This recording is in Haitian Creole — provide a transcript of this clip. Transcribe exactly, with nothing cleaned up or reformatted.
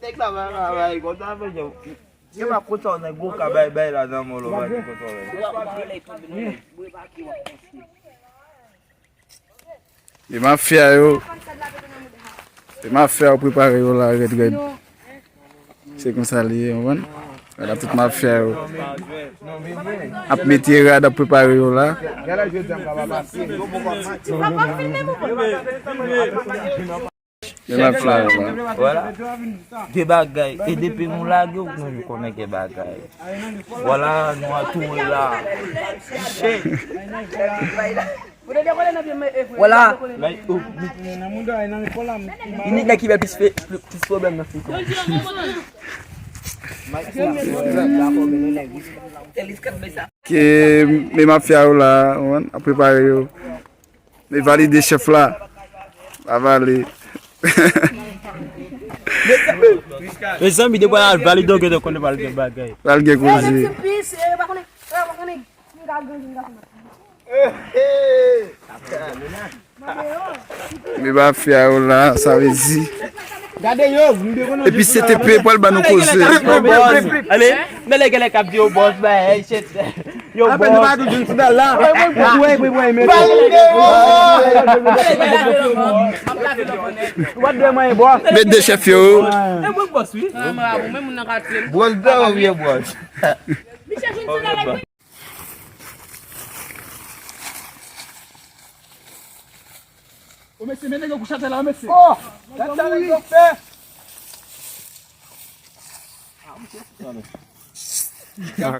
Nèg la va travay konsa, men yo. Yo pa konsa, nèg gwo ka bay bay la nan molo, pa gen konsa. E mafya yo, e mafya yo prepare yo la rèd rèd. Se konsa li ye, w konprann? Gade tout mafya yo ap mete rad, ap prepare yo la. Men mafya yo la. Vwala. Gen bagay. E depi nou lage, ou toujou konnen gen bagay. Vwala, nou antoure la. Shit. Vwala. Like, oh. Li nèg ki fè plis fe-, plis pwoblèm nan feyton. Ke men mafya yo la, w konprann, ap prepare yo. Men valide chèf la. Avale. Mezanmi, depi w al valide, w gentan konnen pral gen bagay. Pral gen koze. Men mafya yo la, sa vle di. Gade yo, nou dekonnen. Epi C T P pral ban nou koze. Ale, men lè genlè k ap di yo bòs, ba, hey, shit. Yo bòs. Apèn nou pa tou di sou dal la. Wi, wi, wi, wi, wi, mete. Wat de mwen, bòs. Met de chèf yo. E mwen bòs, wi. Bòs, da, ou vye bòs. O mesye, men nèg yo kouche atè la, o mesye. Oh! Gad sa nèg yo fè.